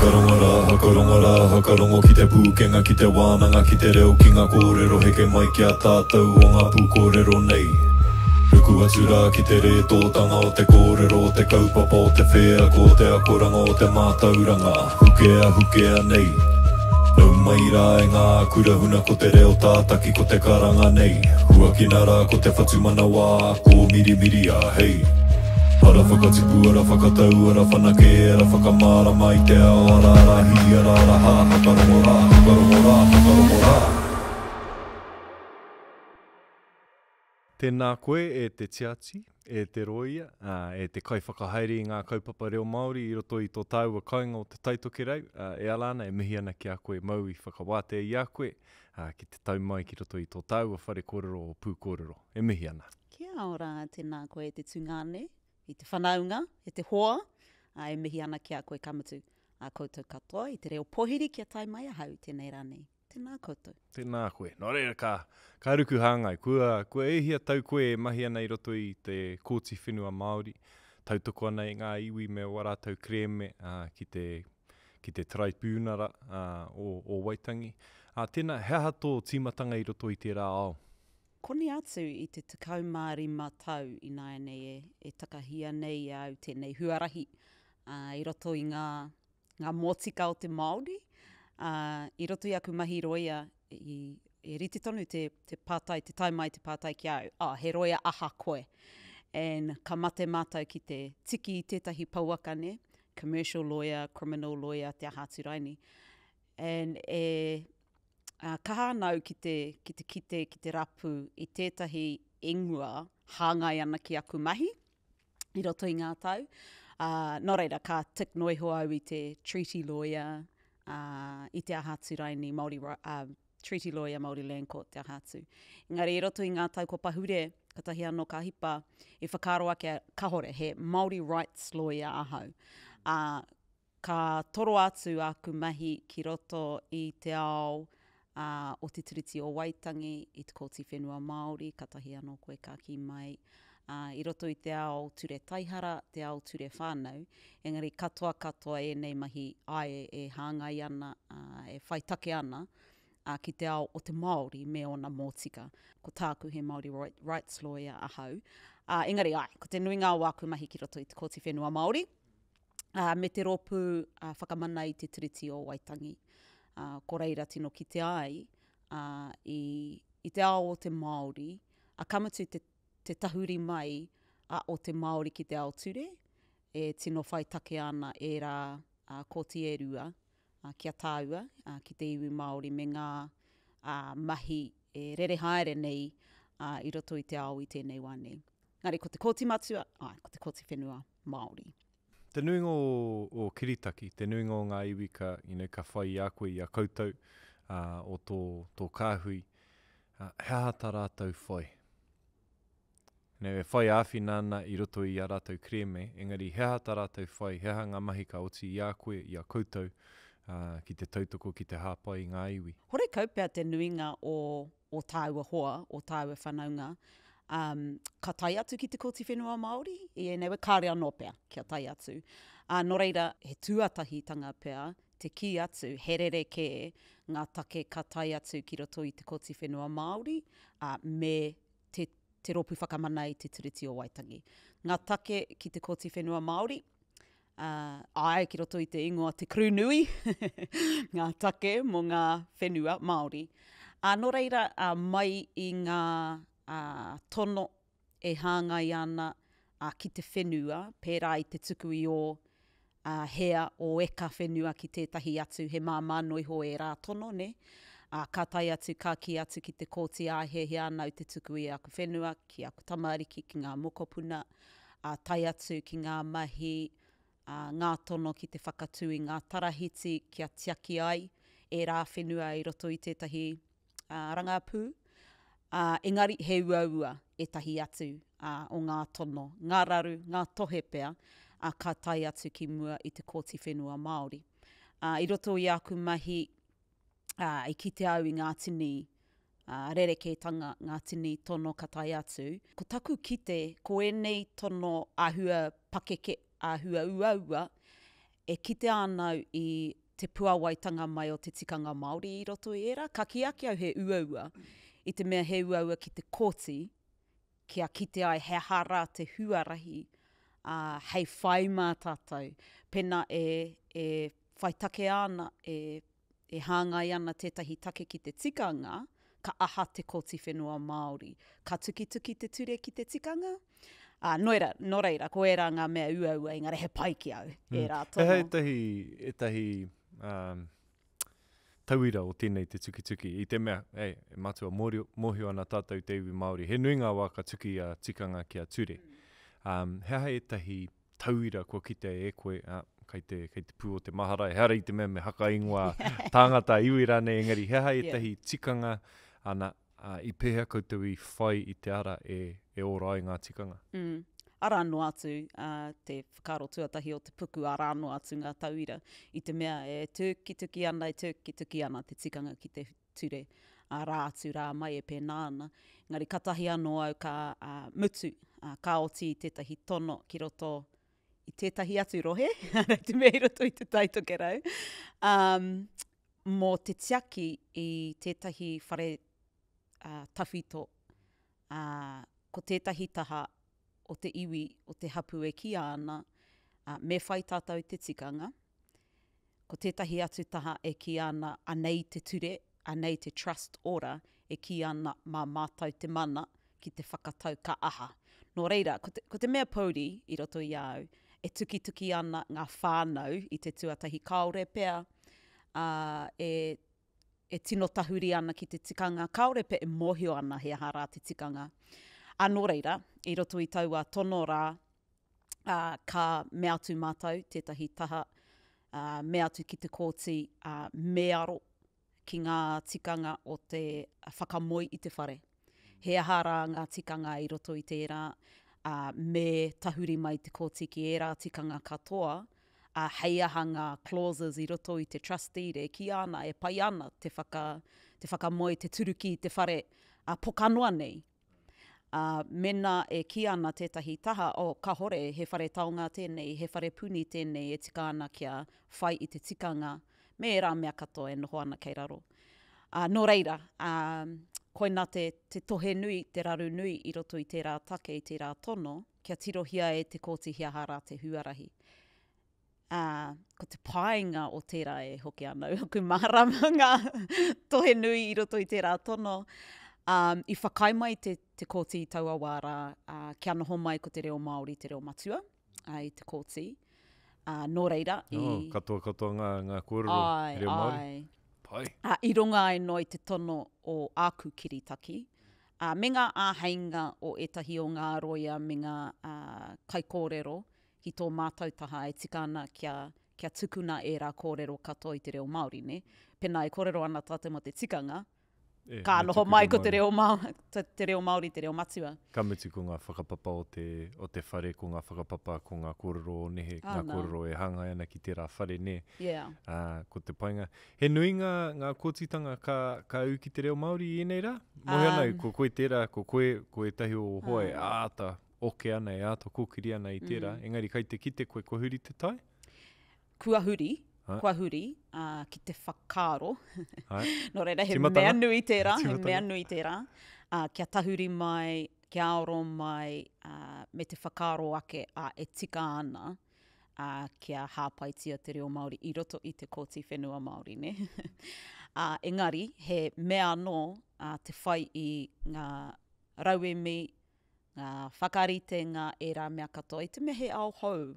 Hakarongo rā, hakarongo rā, hakarongo ki te pūkenga, ki te wānanga, ki te reo, ki ngā kōrero heke mai ki a tātou o ngā pūkōrero nei. Ruku atu rā ki te rētōtanga o te kōrero, o te kaupapa, o te wheako, o te akoranga, o te mātauranga, hukea, hukea nei. Nau mai rā e ngā kura huna ko te reo tātaki ko te karanga nei. Huakina rā ko te whatumanawa, kōmirimiria, hei. Ara whakatipu, ara whakatau, ara whanake, ara whakamārama i te ao, ara ara hī, ara ara hā, hakarongo rā, hakarongo rā, hakarongo rā. Tēnā koe e te tiati, e te rōia, e te kaiwhakahaere i ngā kaupapa reo Māori i roto i tō tāua kāinga o Te Tai Tokerau, e ala ana, e mihi ana ki a koe mau i whakawātea i a koe ki te tau mai ki roto i tō tāua whare kōrero o Pūkōrero. E mihi ana. Kia ora, tēnā koe e te tungāne, i te whanaunga, e te hoa, ā, e mihi ana ki a koe ka mutu, ā koutou katoa i te reo pohiri kia tae mai ahau i tēnei rā nei. Tēnā koutou. Tēnā koe. Nō reira, ka, ka ruku hāngai. Kua, kua e hia tau koe e mahi ana i roto i te Kōti Whenua Māori, tautoko ana i ngā iwi me wā rātou kerēme, ā, ki te, ki te Taraipiunara, ā, o, o Waitangi. Ā, tēnā, he aha tō tīmatanga i roto i tērā ao? Koni atu i te 15 tau ināianei e, e takahia nei e au tēnei huarahi, ā, i roto i ngā, ngā mōtika o te Māori, ā, i roto i aku mahi rōia, i, e rite tonu te, te pātai, te tae mai te pātai ki a au, oh, he rōia aha koe? And ka mate mātou ki te tiki i tētahi pouaka, nē, commercial lawyer, criminal lawyer, te aha atu raini. And e, ā, kaha ana au ki te, ki te kite, ki te rapu i tētahi ingoa hāngai ana ki aku mahi i roto i ngā tau. Ā, nō reira, ka tick noa iho au i te treaty lawyer, ā, i te aha atu raini, Māori, ā, treaty lawyer, Māori Land Court, te aha atu. Engari i roto i ngā tau kua pahure, katahi anō ka hipa, i whakaaro ake, kahore, he Māori rights lawyer ahau. Ā, Ka toro atu āku mahi ki roto i te ao o Te Tiriti o Waitangi, i Te Kōti Whenua Māori, katahi anō koe ka kī mai, i roto i te ao ture taihara, te ao ture whānau, engari katoa katoa ēnei mahi āe e hāngai ana, e whai take ana ki te ao o te Māori me ōna mōtika. Ko tāku he Māori rights lawyer ahau, engari āe, ko te nuinga o āku mahi ki roto i Te Kōti Whenua Māori, ā, me te rōpū whakamana i te Tiriti o Waitangi. Ā, ko reira tino kitea ai, ā, i, i te ao o te Māori, ā, ka mutu te, te tahuri mai a o te Māori ki te ao ture, e tino whai take ana ērā ā, kōti e rua, ā, ki a tāua, ā, ki te iwi Māori me ngā, ā, mahi e rere haere nei, ā, i roto i te ao i tēnei wā nei. Engari ko te kōti matua, āe, ko te kōti whenua Māori. Te nuinga o, o kiritaki, te nuinga o ngā iwi ka, you know, ka whai i a koe, i a koutou, ā, o tō, tō kāhui, ā, he aha tā rātou whai? You know, e whai āwhina ana i roto i ā rātou kerēme, engari he aha tā rātou whai, he aha ngā mahi ka oti i a koe, i a koutou, ā, ki te tautoko, ki te hāpai i ngā iwi? Horekau pea te nuinga o o tāua hoa, o tāua whanaunga, um, ka tae atu ki te Kōti Whenua Māori i ēnei wā, kāre anō pea kia tae atu. Ā, nō reira, he tuatahitanga pea te kī atu he rerekē ngā take ka tae atu ki roto i te Kōti Whenua Māori, ā, me te, te Rōpū Whakamana i te Tiriti o Waitangi. Ngā take ki te Kōti Whenua Māori, ā, āe, ki roto i te ingoa Te Kru Nui, ngā take mō ngā whenua Māori. Ā, nō reira, ā, mai i ngā, ā, tono e hāngai ana, ā, ki te whenua, pērā i te tuku i ō, ā, hea, ō eka whenua ki tētahi atu, he māmā noa iho ērā tono, nē? Ā, ka tae atu, ka kī atu ki te kōti, ā, e hiahia ana au te tuku i aku whenua ki aku tamariki, ki ngā mokopuna, ā, tae atu ki ngā mahi, ā, ngā tono ki te whakatū i ngā tarahiti kia tiaki ai ērā whenua i roto i tētahi, ā, rangapū. Ā, engari he uaua ētahi atu, ā, o ngā tono, ngā raru, ngā tohe pea, ā, ka tae atu ki mua i te Kōti Whenua Māori. Ā, i roto i āku mahi, ā, i kite au i ngā tini ā, rerekētanga, ngā tini tono ka tae atu. Ko taku kite, ko ēnei tono āhua pakeke, āhua uaua, E kitea ana au i te puawaitanga mai o te tikanga Māori i roto i ērā. Ka kī ake au he uaua, i te mea he uaua ki te kōti kia kite ai he aha rā te huarahi ā, hei whai mā tātou. Pēnā e, e whai take ana, e, e hāngai ana tētahi take ki te tikanga, ka aha te Kōti Whenua Māori? Ka tukituki te ture ki te tikanga? Ā, noera, nō reira, ko ērā ngā mea uaua, engari he pai ki au, ērā tono. He aha ētahi, ētahi, um, tauira o tēnei te tukituki, i te mea, hey, e matua mōrio, mōhio ana tātou te iwi Māori, he nui ngā wā ka tuki a tikanga ki a ture. Um, he aha ētahi tauira kua kitea e koe, ā, kei te, kei te pū o te mahara, ehara i te mea me haka ingoa tāngata, iwi rānei, engari he aha ētahi tikanga, ana, ā, i pēhea koutou i whai i te ara e, e ora ai ngā tikanga? Mm. Arā noa atu, ā, te whakaaro tuatahi o te puku, arā noa atu ngā tauira, i te mea e tukituki ana, e tukituki ana te tikanga ki te ture, ā, rā atu rā mai e pēnā ana. Engari katahi anō au ka mutu, ā, ka oti i tētahi tono ki roto i tētahi atu rohe, arā te mea i roto i Te Tai Tokerau, um, mō te tiaki i tētahi whare uh, tawhito, ā, ko tētahi taha o te iwi, o te hapū e kīia ana, ā, me whai tātou i te tikanga. Ko tētahi atu taha e kīia ana, anei te ture, anei te trust order, e kīia ana mā mātou te mana ki te whakatau ka aha. Nō reira, ko te, ko te mea pōuri i roto i a au, e tukituki ana ngā whānau i te tuatahi kāore pea, ā, e e tino tahuri ana ki te tikanga, kāore pea e mōhio ana he aha rā te tikanga. Ā, nō reira, i roto i taua tono rā, ā, ka mea atu mātou, tētahi taha, ā, mea atu ki te kōti, ā, me aro ki ngā tikanga o te whakamoe i te whare. He aha rā ngā tikanga i roto i tērā, ā, me tahuri mai te kōti ki ērā tikanga katoa, ā, hei aha ngā clauses i roto i te trust deed e kīia ana e pai ana te whaka, te whakamoe, te turuki i te whare, ā, poka noa nei. Ā, mēnā e kī ana tētahi taha, oh, kahore, he whare taonga tēnei, he whare puni tēnei e tika ana kia whai i te tikanga, me ērā mea katoa e noho ana kei raro. Ā, nō reira, ā, koinā te, te tohe nui, te raru nui i roto i tērā take, i tērā tono, kia tirohia e te kōti he aha rā te huarahi. Ā, ko te painga o tērā e hoki ana aku mārama ngā tohe nui i roto i tērā tono. Um, i whakaae mai te, te kōti i taua wā rā, ā, kia noho mai ko te reo Māori te reo matua ā, i te kōti. Ā, nō reira, i... Oh, katoa katoa ngā, ngā kōrero ai, reo Māori. Ai. Pai. Ā, i runga ai noa i te tono o āku kiritaki, ā, me ngā āheinga o ētahi o ngā rōia me ngā ā, kaikōrero ki tō mātau taha e tika ana kia, kia tukuna ērā kōrero katoa i te reo Māori, nē? Pēnā e kōrero ana tātou mō te tikanga, E, ka me noho tuku mai te ko te Māori. reo Māori, te, te reo Māori te reo matua. Ka mutu ko ngā whakapapa o te, o te whare, ko ngā whakapapa, ko ngā kōrero o nehe, ngā Āna. kōrero e hāngai ana ki tērā whare, nē? Yeah. Ā, ko te painga. He nui ngā, ngā kōtitanga ka, ka ū ki te reo Māori i ēnei rā? Mōhio ana au, Um, ko koe tērā, ko koe, ko ētahi o ō hoa e Ā. āta oke ana, e āta kōkiri ana i tērā, mm. engari kai te kite koe kua huri te tai? Kua huri, Hai. kua huri uh, ki te whakaaro. Hai. Nō reira, he Timatanga. mea nui tērā, he Timatanga. mea nui tērā, uh, kia tahuri mai, kia aro mai, uh, me te whakaaro ake uh, e tika ana, uh, kia hāpaitia te reo Māori i roto i te Kōti Whenua Māori, ne? uh, engari, he mea anō uh, te whai i ngā rauemi, ngā whakaritenga, ērā mea katoa, i te mea he ao hou.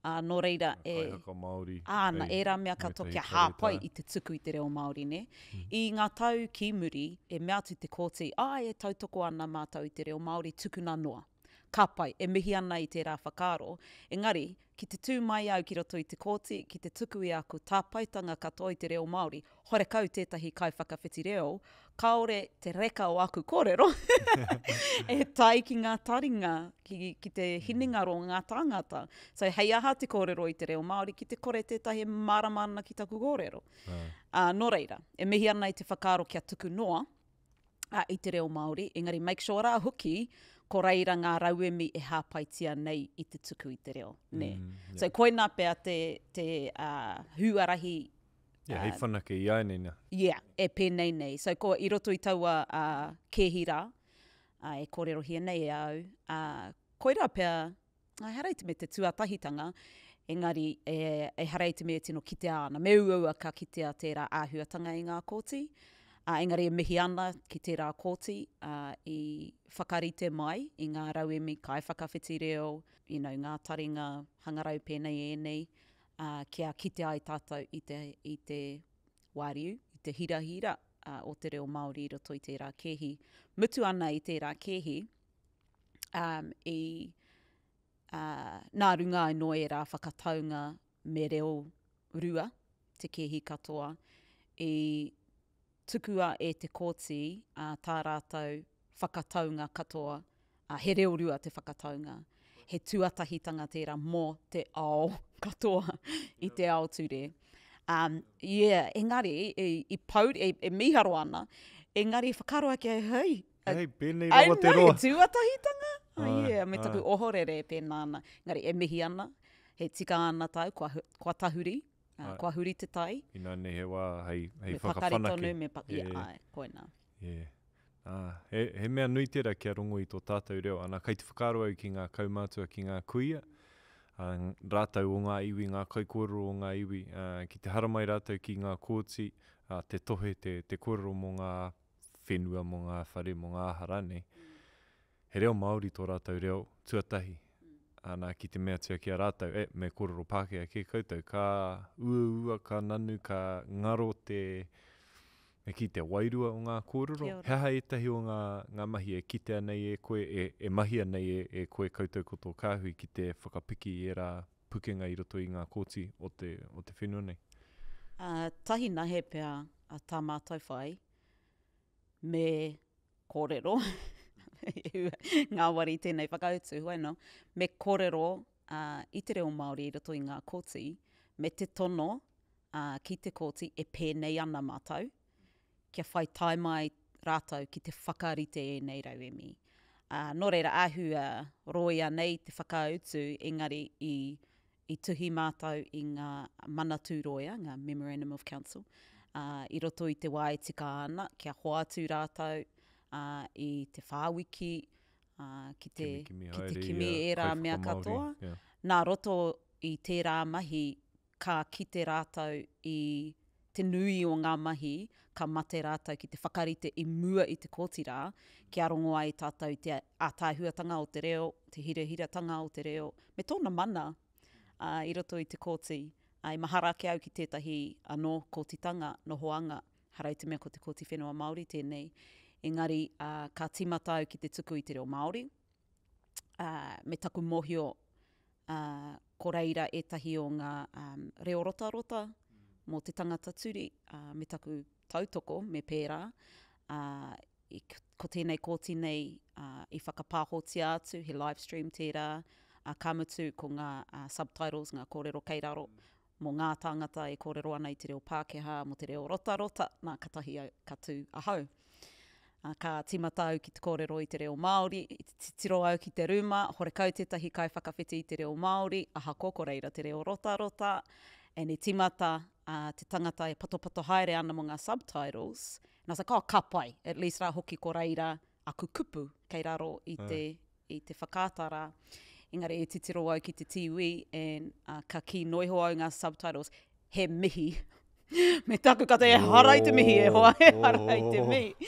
Ā, nō reira, e... Ngā kaihaka Māori. Āna, ērā mea katoa kia hāpai i te tuku i te reo Māori, nē. Mm. I ngā tau ki muri, e mea atu te kōti, āe, e tautoko ana mātou i te reo Māori, tukuna noa. Ka pai, e mihi ana i tērā whakaaro. Engari, ki te tū mai au ki roto i te kōti, ki te tuku i aku tāpaetanga katoa i te reo Māori, horekau tētahi kaiwhakawhiti reo, kāore te reka o aku kōrero e tae ki ngā taringa, ki, ki te hinengaro o ngā tāngata. So, hei aha te kōrero i te reo Māori ki te kore tētahi e mārama ana ki taku kōrero. Ā, nō reira, e mihi ana i te whakaaro kia tuku noa, ā, i te reo Māori, engari make sure rā hoki, Ko reira ngā rauemi e hāpaitia nei i te tuku i te reo, nē. Mm, yeah. So koinā pea te, te uh, huarahi Yeah, hei whanake i āianei nā. Yeah, e pēnei nei. So ko i roto i taua uh, kēhi rā, uh, e kōrerohia nei e au, uh, koirā pea, ehara i te mea te tuatahitanga, engari e, ehara i te mea e tino kitea ana. Me uaua ka kitea tērā āhuatanga i ngā kōti, uh, engari e mihi ana ki tērā kōti uh, i whakarite mai i ngā rauemi kaiwhakawhiti reo, you know, ngā taringa hangarau pēnei i ēnei, uh, kia kite ai tātou i te, i te wāriu, i te hirahira uh, o te reo Māori i roto i tērā kēhi. Mutu ana i tērā kēhi, um, i, uh, nā runga anō ērā whakataunga me reo rua te kēhi katoa, i tukua e te kōti uh, tā rātou whakataunga katoa, uh, he reo rua te whakataunga. He tuatahitanga tērā mō te ao katoa i te ao ture. Um, yeah, engari, i, i pau, e, e mīharo ana, engari whakaaro ake au, hei, Hei, pēnei rawa te roa. Ai, tuatahitanga. Ai, yeah, me taku ohorere e pēnā ana. Engari, e mihi ana, he tika ana tāu, kua, kua tahuri, uh, kua huri te tai. Inā nei he wā hei, hei me whakawhanake. Me pakari tonu, me pa yeah. yeah, ai, koinā. Yeah. Ah, he, he mea nui tērā kia rongo i tō tātou reo. Ana, kei te whakaaro au ki ngā kaumātua, ki ngā kuia, uh, rātou o ngā iwi, ngā kaikōrero o ngā iwi, uh, ki te haramai rātou ki ngā kōti, uh, te tohe, te, te kōrero mō ngā whenua, mō ngā whare, mō ngā aha rānei. He reo Māori tō rātou reo tuatahi. Ana, ki te meatia ki a rātou, e, me kōrero Pākehā kē koutou, ka uaua, ka nanu, ka ngaro te, me kī, te wairua o ngā kōrero. He aha ētahi o ngā, ngā mahi e kitea nei e koe, e, e mahia nei e, e koe koutou ko tō kāhui ki te whakapiki i ērā pukenga i roto i ngā kōti o te, o te whenua nei? Ā, tahi nahe pea a tā mātou whai, me kōrero, ngāwari tēnei whakautu, hoi anō, me kōrero uh, i te reo Māori i roto i ngā kōti, me te tono uh, ki te kōti e pēnei ana mātou, kia whai taima ai rātou ki te whakarite ēnei rauemi. Uh, nō reira, āhua rōia nei te whakautu, engari i I tuhi mātou i ngā manatū rōia, ngā Memorandum of Counsel, ā, i roto i te wā e tika ana kia hoatu rātou, ā, i te whāwiki, ā, ki te, ki te kimi ērā mea katoa. Nā roto i tērā mahi ka kite rātou i te nui o ngā mahi ka mate rātou ki te whakarite i mua i te kōti rā, kia rongo ai tātou i te ātaahuatanga o te reo, te hirahiratanga o te reo, me tōna mana ā, i roto i te kōti. Ā, i mahara ake au ki tētahi anō kōtitanga, nohoanga, hara i te mea ko te Kōti Whenua Māori tēnei, engari ā, ka tīmata au ki te tuku i te reo Māori, ā, me taku mōhio ā, ko reira ētahi o ngā um, reo rotarota mō te tangata turi, ā, me taku tautoko, me pērā. Ā, i, ko tēnei kōti nei ā, i whakapāhotia atu, he live stream tērā, ā, ka mutu ko ngā ā, subtitles, ngā kōrero kei raro, mō ngā tāngata e kōrero ana i te reo Pākehā, mō te reo rotarota, nā, katahi au, ka tū ahau. Ā, ka tīmata au ki te kōrero i te reo Māori, i te titiro au ki te rūma, horekau tētahi kaiwhakawhiti i te reo Māori, ahakoa ko reira te reo rotarota, and i tīmata ā, te tangata e patopato haere ana mō ngā subtitles, and I was like, oh, ka pai, at least rā hoki ko reira aku kupu kei raro i te, i te whakaata rā. Engari e titiro au ki te tīwī and uh, ka kī noiho au ngā subtitles, he mihi. Me taku kata, ehara i te mihi, e hoa, ehara i te mihi.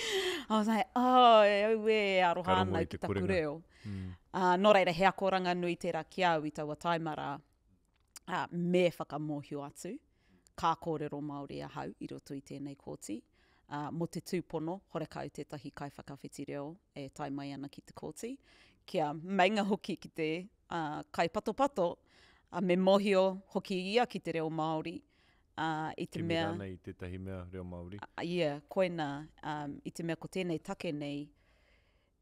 I was like, oh, e auē, aroha ana ki taku reo. Mm. Uh, nō reira, he akoranga nui tērā ki au i taua taima rā. Uh, me whakamōhio atu, ka kōrero Māori ahau i roto i tēnei kōti, ā, mō te tūpono, horekau tētahi kaiwhakawhiti reo e tae mai ana ki te kōti, kia meinga hoki ki te ā, kaipatopato, ā, me mōhio hoki ia ki te reo Māori, ā, i te mea... Kimi rānei i tētahi mea reo Māori. Ā, yeah, koinā, ā, i te mea ko tēnei take nei,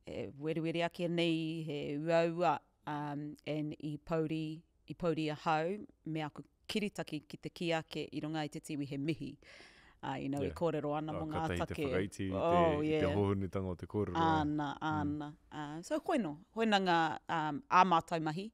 e weriweri ake nei, he uaua, um, and i pouri, i pouri ahau me aku kiritaki ki te kī ake i runga i te tīwi he mihi. Uh, you know, yeah. e kōrero ana mō ngā take. Katahi te whakaiti i te, oh, yeah. i te hōhonutanga o te kōrero. Āna, āna. Mm. Uh, so koino, hoina ngā um, ā mātou mahi,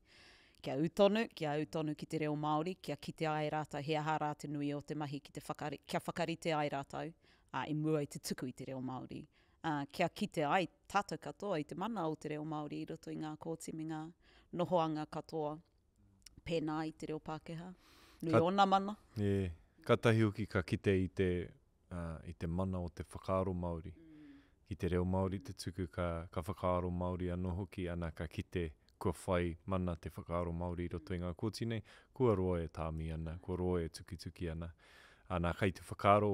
kia ū tonu, kia ū tonu ki te reo Māori, kia kite ai rātou he aha rā te nui o te mahi ki te whakari, kia whakarite ai rātou uh, i mua i te tuku i te reo Māori. Uh, kia kite ai tātou katoa i te mana o te reo Māori i roto i ngā kōti me ngā nohoanga katoa pēnā i te reo Pākehā. Nui ka, ōna mana. Yeah. Kātahi hoki ka kite i te, uh, i te mana o te whakaaro Māori. Mm. Ki te reo Māori te tuku, ka, ka whakaaro Māori anō hoki, ana ka kite kua whai mana te whakaaro Māori i roto i ngā kōti nei, kua roa e tāmi ana, kua roa e tukituki ana. Ana, kai te whakaaro,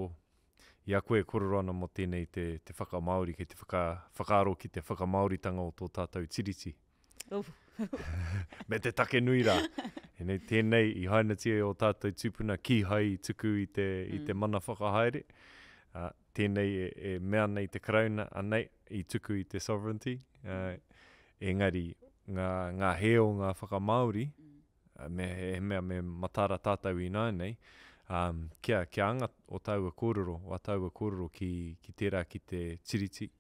i a koe e kōrero ana mō tēnei te, te whakamāori, kei te whaka, whakaaro ki te whakamāoritanga o tō tātou tiriti. Me te take nui rā. Ēnei, tēnei i hainatia e ō tātou tūpuna kīhai i tuku i te, mm. i te mm. mana whakahaere. Uh, tēnei e, e mea nei te Karauna, anei, i tuku i te sovereignty. Uh, engari, ngā, ngā hē o ngā whakamāori, mm. me, he mea me matara tātou ināianei, um, kia, kia anga o tāua kōrero, o a tāua kōrero ki, ki tērā ki te tiriti,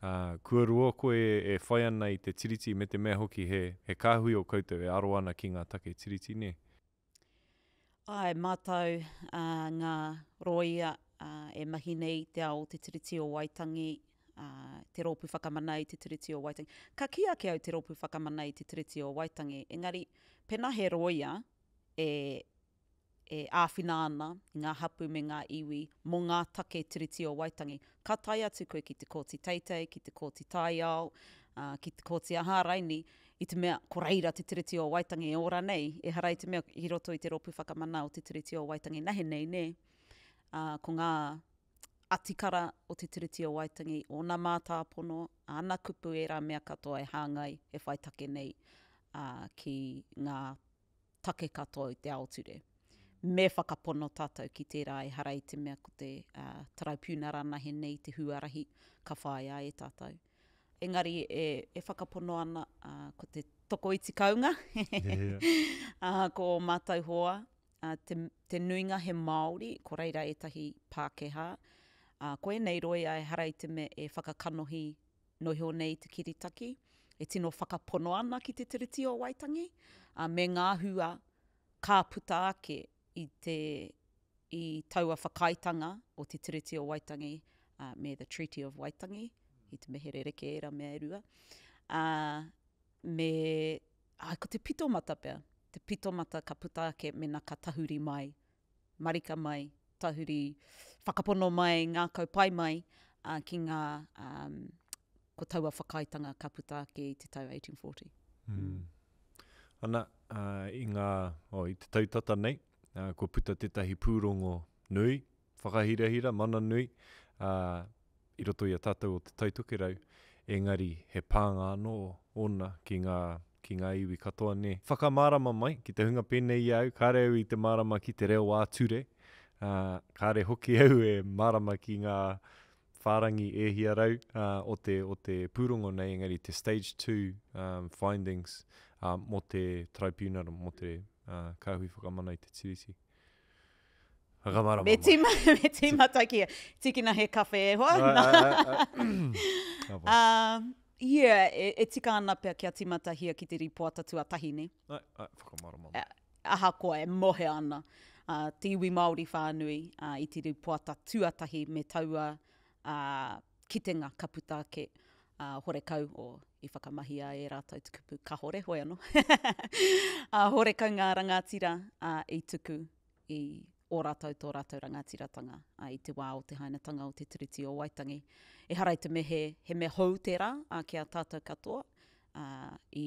Ā, kua roa koe e whai ana i te Tiriti me te mea hoki he, he kāhui o koutou e aro ana ki ngā take Tiriti, nē? Āe, mātou ā, ngā rōia ā, e mahi nei i te ao o te Tiriti o Waitangi, ā, te Rōpū Whakamana i te Tiriti o Waitangi. Ka kī ake au te Rōpū Whakamana i te Tiriti o Waitangi, engari pēnā he rōia e e āwhina ana i ngā hapū me ngā iwi mō ngā take Tiriti o Waitangi. Ka tae atu koe ki te Kōti Teitei, ki te Kōti Taiao, ki te Kōti aha raini, i te mea ko reira te Tiriti o Waitangi e ora nei, ehara i te mea i roto i te Rōpū Whakamana o te Tiriti o Waitangi nahe nei, nē. Ko ngā atikara o te Tiriti o Waitangi, ōna mātāpono, āna kupu ērā mea katoa e hāngai, e whai take nei ki ngā take katoa i te ao ture. Me whakapono tātou ki tērā ehara i te mea ko te uh, taraipiunara anahe nei te huarahi ka whāia e tātou. Engari e, e whakapono ana uh, ko te tokoiti kaunga, yeah. uh, ko ō mātou hoa, uh, te, te nuinga he Māori, ko reira ētahi Pākehā. Uh, ko ēnei roia ehara i te mea e whakakanohi Noiho nei te kiritaki, e tino whakapono ana ki te Tiriti o Waitangi, ā, me ngā hua ka puta ake i te, i taua whakaaetanga o te Tiriti o Waitangi, ā, me the Treaty of Waitangi, i te mea he rerekē ērā mea e rua, ā, me, ā, ko te pitomata pea, te pitomata ka puta ake mēnā ka tahuri mai marika mai, tahuri whakapono mai, ngākau pai mai uh, ki ngā, um, ko taua whakaaetanga ka puta ake i te tau 1840. Mm. Mm. Ana, uh, i ngā, oh, i te tau tata nei, uh, kua puta tētahi pūrongo nui, whakahirahira, mana nui, uh, i roto i a tātou o Te Tai Tokerau, engari he pānga anō ōna ki ngā, ki ngā iwi katoa nē. Whakamārama mai ki te hunga pēnei i a au, kāre au i te mārama ki te reo ā-ture, ā, kāre hoki au e mārama ki ngā whārangi e hia rau o te, o te pūrongo nei, engari te stage 2 um, findings uh, mō te Tribunal, mō te uh, Kāhui Whakamana i te Tiriti. Whakamārama Me tīma, me tīmata kia tīkina he kawhe e hoa. Um, yeah, e, e tika ana pea kia tīmatahia ki te rīpoata tuatahi, ne? Ai, ai, whakamārama mai. Ahakoa e mohe ana uh, te iwi Māori whānui uh, i te rīpoata tuatahi me taua uh, kitenga ka puta ake uh, horekau o i whakamahia e rātou te kupu kahore, hoi anō. uh, horekau ngā rangatira uh, i tuku i ō rātou tō rātou rangatiratanga ā, i te wā o te hainatanga o te Tiriti o Waitangi. Ehara i te mea he, he mea hou tērā ā, ki a tātou katoa, ā, i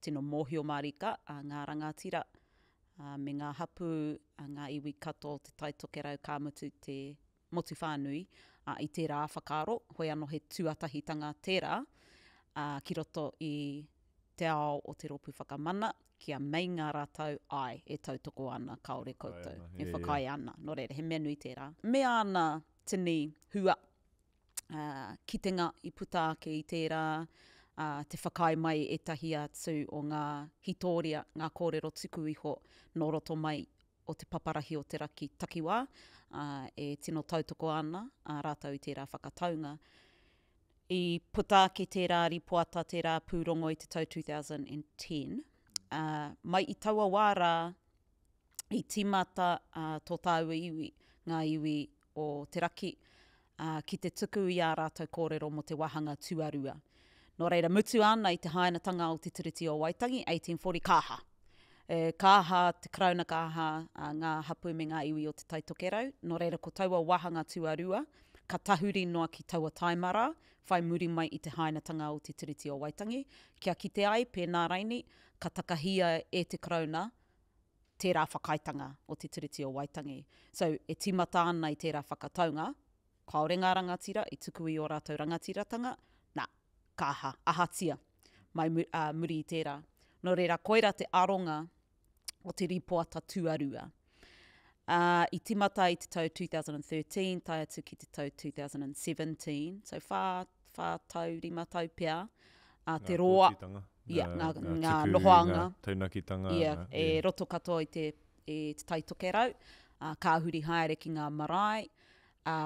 tino mōhio mārika ā, ngā rangatira ā, me ngā hapū, ā, ngā iwi katoa o Te Tai Tokerau ka mutu te motu whānui ā, i tērā whakaaro, hoi anō he tuatahitanga tērā ā, ki roto i te ao o te Rōpū Whakamana, kia meinga rātou, āe, e tautoko ana, kāore koutou e whakaae ana. Nō reira, he mea nui tērā. Me āna tini hua, ā, kitenga i puta ake i tērā, ā, te whakaae mai ētahi atu o ngā hitōria, ngā kōrero tuku iho nō roto mai. o te paparahi o te raki takiwā, ā, e tino tautoko ana a rātou i tērā whakataunga. I puta ake tērā rīpoata, tērā pūrongo i te tau 2010, ā, mai i taua wā rā i tīmata tō tāua iwi, ngā iwi o te raki, ā, ki te tuku i ā rātou kōrero mō te wāhanga tuarua. Nō reira, mutu ana i te hainatanga o Te Tiriti o Waitangi, 1840, ka aha? E, ka aha te Karauna, ka aha ngā hapū me ngā iwi o Te Tai Tokerau? Nō reira, ko taua wāhanga tuarua, ka tahuri noa ki taua taima rā, whai muri mai i te hainatanga o Te Tiriti o Waitangi, kia kite ai, pēnā raini, ka takahia e te Karauna tērā whakaaetanga o Te Tiriti o Waitangi. So, e tīmata ana i tērā whakataunga, kāore ngā rangatira i tuku i ō rātou rangatiratanga, nā, ka aha, ahatia mai ā, muri i tērā. Nō reira, koirā te aronga o te rīpoata tuarua. Ā, i tīmata i te tau 2013 tae atu ki te tau 2017, so whā, whā tau, rima tau pea, ā, te roa, Ngā kōtitanga, ia, ngā, ngā, ngā ngā tuku, nohoanga, ngā taunakitanga, ia, ngā, e yeah. roto katoa i te, i Te Tai Tokerau, ā, ka huri haere ki ngā marae, ā,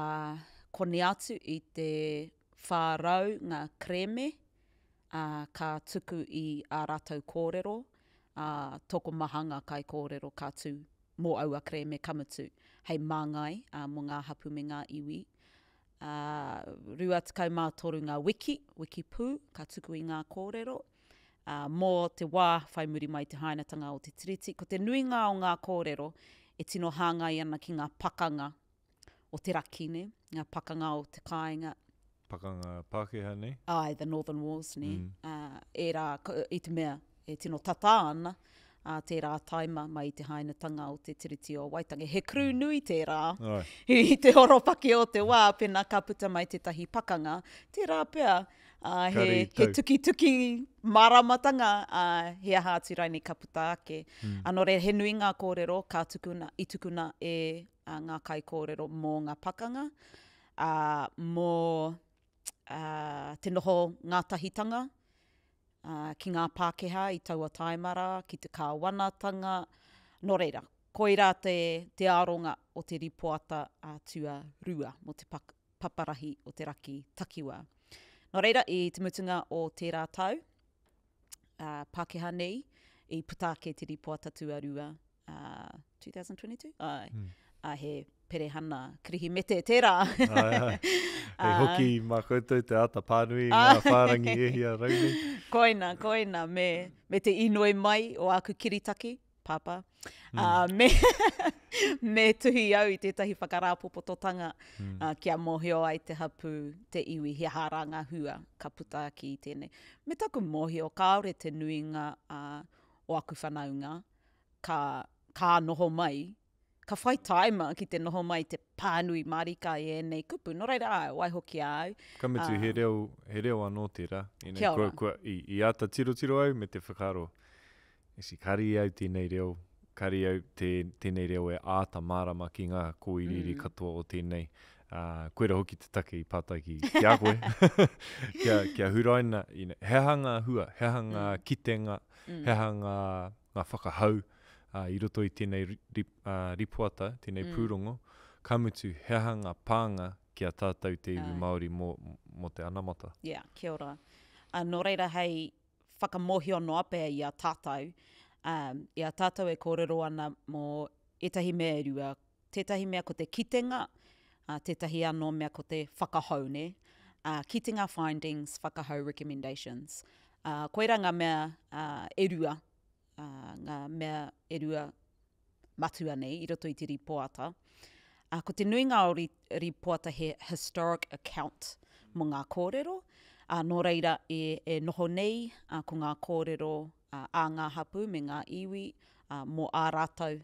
koni atu i te 400 ngā kerēme, ā, ka tuku i ā rātou kōrero, ā, tokomaha ngā kaikōrero ka tū mō aua kerēme ka mutu hei māngai, ā, mō ngā hapū me ngā iwi. Ā, 23 ngā wiki, wiki pū, ka tuku i ngā kōrero, ā, mō te wā whai muri mai i te hainatanga o te Tiriti. Ko te nuinga o ngā kōrero e tino hāngai ana ki ngā pakanga o te raki, nē, ngā pakanga o te kāinga. Pakanga Pākehā, nē? Āe, the Northern Wars, nē. Mm. Ā, ērā, i te mea e tino tata ana ā tērā taima mai i te hainatanga o te Tiriti o Waitangi. He crew mm. nui tērā Ai. i te horopaki o te wā, pēnā ka puta mai tētahi pakanga, tērā pea, ā, he, he tukituki māramatanga, ā, he aha atu rainei ka puta ake. Mm. Ā, nō reira, he nui ngā kōrero ka tukuna, i tukuna e ā, ngā kaikōrero mō ngā pakanga, ā, mō ā, te noho ngātahitanga ā, ki ngā Pākehā i taua taima rā, ki te kāwanatanga. Nō reira, koirā te, te aronga o te ripoata ā tuarua mō te paparahi o te raki takiwā. Nō reira, i te mutunga o tērā tau, ā, Pākehā nei, i puta ake te ripoata tuarua, ā, 2022? Āe. Mm. Ā, he perehana Kirihimete tērā. Āe, āe. Hei hoki mā koutou te āta pānui i ngā whārangi e hia rau nei. Koina, koina, me, me te inoi mai o āku kiritaki, Pāpā, mm. ā, me, me tuhi au i tētahi whakarāpopototanga mm. ā, kia mōhio ai te hapū, te iwi, he aha rā ngā hua ka puta ake i tēnei. Me taku mōhio, kāore te nuinga ā, o aku whanaunga ka, ka noho mai, ka whai taima ki te noho mai te pānui mārika i ēnei kupu. Nō reira, āe, waihoki a au. Ka mutu, he reo, he reo anō tērā. You know, Kia ora. Kua, kua, i, i āta tirotiro au me te whakaaro, esi, kāre i au tēnei reo, kāre i au te, tēnei reo e āta mārama ki ngā kōiriiri mm. katoa o tēnei. Ā, koira hoki te take i pātai ki, ki a koe, kia, kia huraina, you know, he aha ngā hua, he aha ngā mm. kitenga, mm. he aha ngā, ngā whakahau ā, i roto i tēnei ri, ā, ripoata, tēnei mm. pūrongo, ka mutu, he aha ngā pānga ki a tātou te iwi Māori mō, mō te anamata. Yeah, kia ora. Uh, nō reira hei whakamōhio noa pea i a tātou, um, i a tātou e kōrero ana mō ētahi mea e rua, tētahi mea ko te kitenga, ā, tētahi anō mea ko te whakahou, nē? Ā, kitenga findings, whakahou recommendations. Ā, koirā ngā mea ā, e rua, ā, ngā mea e rua matua nei i roto i te rīpoata. Ā, ko te nuinga o ri, rīpoata he historic account mō ngā kōrero, ā, nō reira e, e noho nei ā, ko ngā kōrero ā, a ngā hapū me ngā iwi ā, mō ā rātou